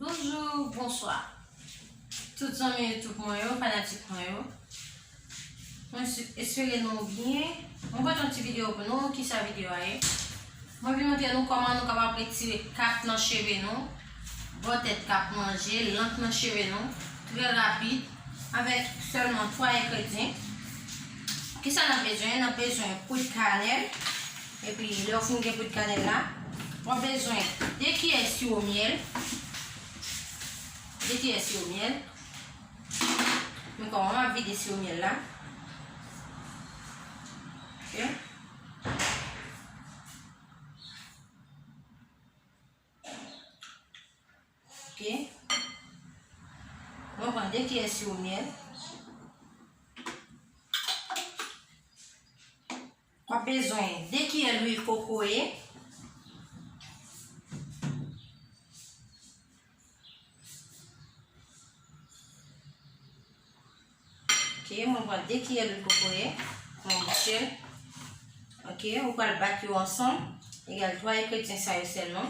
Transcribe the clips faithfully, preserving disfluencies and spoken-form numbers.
Bonjou, bonswa. Tout zanmi YouTube mwen yo, fanatik mwen yo. Mwen si-, espere nou byen. Mwen pote yon ti videyo pou nou. Kisa videyo a ye? Mwen vin montre nou kòman nou kapab retire kap nan cheve nou, bò tèt k ap manje, lank nan cheve nou, trè rapid, avèk sèlman twa engredyan. Kisa n ap bezwen? N ap bezwen poud kanèl. Epi, lè w fin gen poud kanèl la, w ap bezwen de kiyè siwo myèl. De kiyè siwo myèl. Men kòman m ap vide siwo myèl la. Ok. Ok. Mwen pran de kiyè siwo myèl. W ap bezwen de kiyè lwil kokoye. Ok, mwen pran de kiyè lwil kokoye, mwen bouche l. Ok, ou pral bat yo ansanm, egal twa engredyan sa yo sèlman.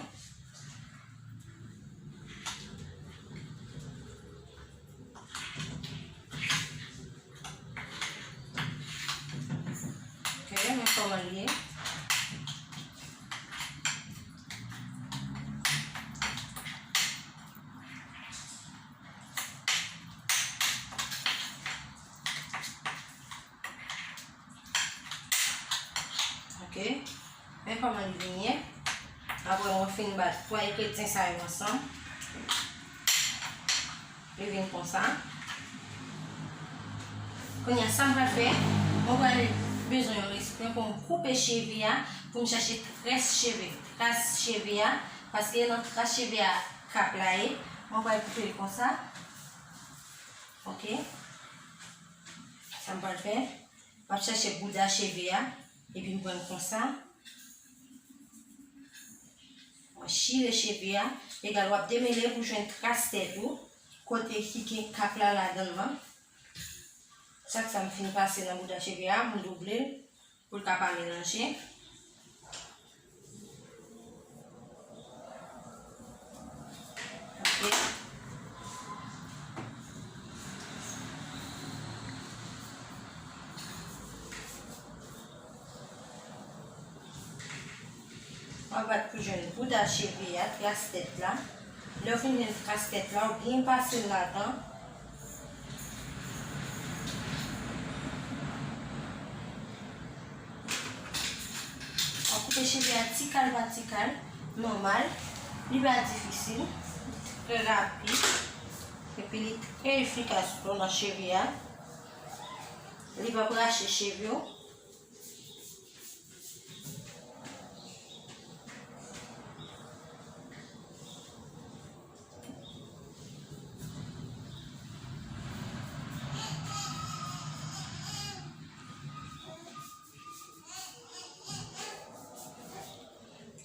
Ok, men kòman l ye. Ok. Men kòman li vin ye. Apre mwen fin bat twa engredyan sa yo ansanm, li vin konsa. Kounye a, sa m pral fè, mwen pral bezwen yon respè pou m koupe cheve a, pou m chache tras cheve, tras cheve a, paske nan tras cheve a kap la ye. Mwen pral koupe l konsa. Ok. Sa m pral fè, m ap chache bouda cheve a, epi m pran l konsa. Mwen chire cheve a, egal w ap demele pou jwenn tras tèt ou, kote ki gen kap la ladan l lan. Chak sa m fin pase nan bouda cheve a, m double l pou l ka pa melanje. Ok. W ap bat pou jwenn bouda cheve a, tras tèt la. Lè w fin jwenn tras tèt la, w byen pase l ladan. W ap koupe cheve a ti kal pa ti kal, nòmal. Li pa difisil, trè rapid, epi li trè efikas tou nan cheve a. Li p ap rache cheve w.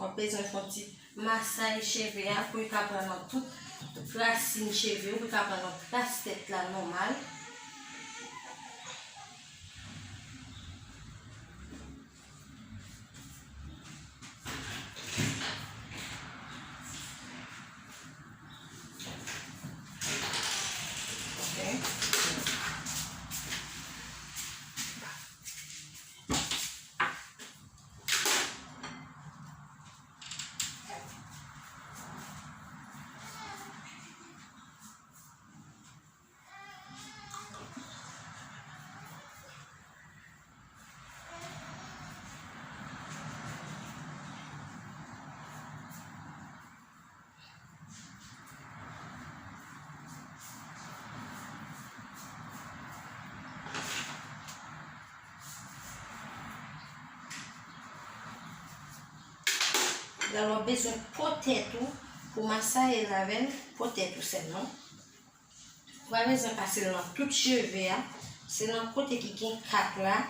W ap bezwen fè yon ti masay cheve a pou l ka pran nan tout, tout rasin cheve yo, pou l ka pran nan tras tèt la nòmal. Ok. Egal w ap bezwen po tèt ou pou masaye l avè l, po tèt ou sèlman. Ou pa bezwen pase l nan tout cheve a, se nan kote ki gen kap la.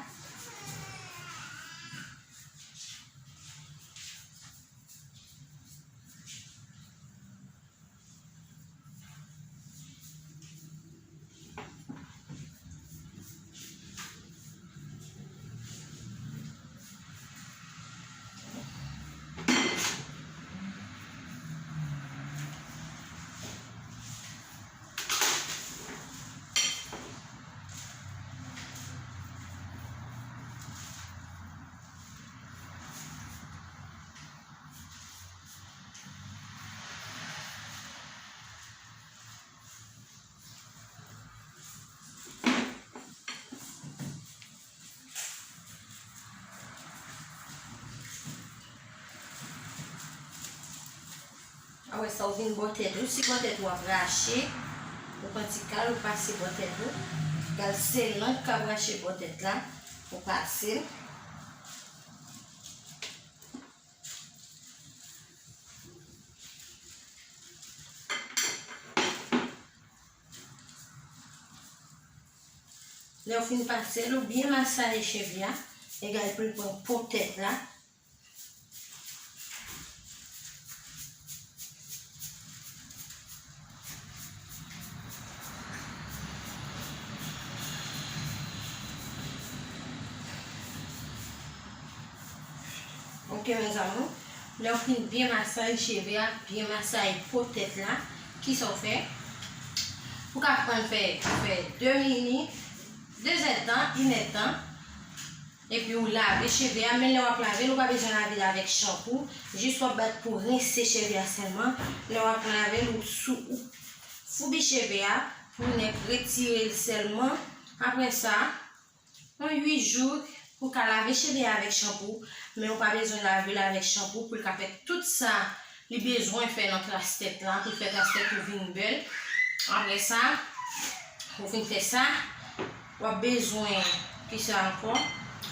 Apre sa, ou vin bò tèt ou. Si bò tèt ou ap rache, ou pran ti kal, ou pase bò tèt ou. Kal se lang k ap rache bò tèt la, ou pase l. Lè w fin pase l, ou byen masaje cheve a, egzanp pou l pran po tèt la. Ok, mes amours. Lè w fin byen masaje cheve a, byen masaje po tèt la, kisa w fè? Ou ka pran fè, fè de minit, de zèdtan, inèdtan, epi ou lave cheve a, men lè w ap lave l, ou pa bezwen lave l avèk chanpou, jis w ap bat pou rense cheve a sèlman. Lè w ap lave l, ou sou, ou foubi cheve a pou nèk retire l sèlman. Apre sa, yon uit jou, ou ka lave cheve a avèk chanpou, men ou pa bezwen lave l avèk chanpou pou l ka fè tout sa li bezwen fè nan kras tèt la, pou l fè kras tèt ou vin bèl. Apre sa, ou fin fè sa, w ap bezwen, kisa ankò?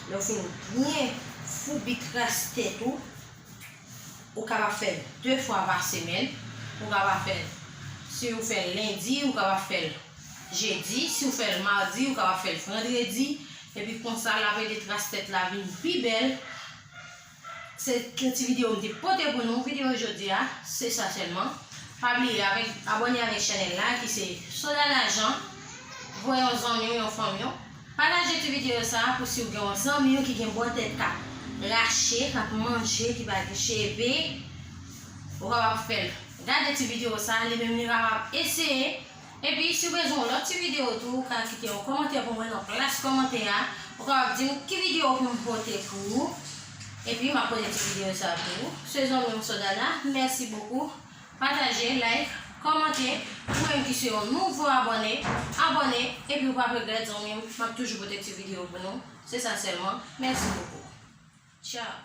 Lè w fin byen foubi kras tèt ou, ou kapab fè l de fwa pa semèn. Ou kapab fè l, si ou fè l lendi, ou kapab fè l jedi. Si ou fè l madi, ou kapab fè l vandredi. Epi konsa, l ap ede kras tèt la vin pi bèl. Se yon ti videyo m te pote pou nou. Videyo jodi a, se sa sèlman. Pa bliye avèk, abòne avèk chanèl la ki se Soda Lajan. Voye yon zanmi w, yon fanmi w. Pataje ti videyo sa a pou si w gen yon zanmi w ki gen bò tèt k ap rache, k ap manje, ki pa gen cheve, ou kapab fè l. Gade ti videyo sa a, li menm li kapab eseye. Epi, si w bezwen yon lòt ti videyo tou, ou ka kite yon kòmantè pou mwen nan plas kòmantè a. Ou kapab di m ki videyo pou m pote pou ou. Epi, m ap pote ti videyo sa a pou ou. Se zanmi w Soda la. Mèsi bokou. Pataje, like, kòmante. Ou menm ki se yon nouvo abòne, abòne, epi ou p ap regrèt, zanmi m, m ap toujou pote ti videyo pou nou. Se sa sèlman. Mèsi bokou. Tchao.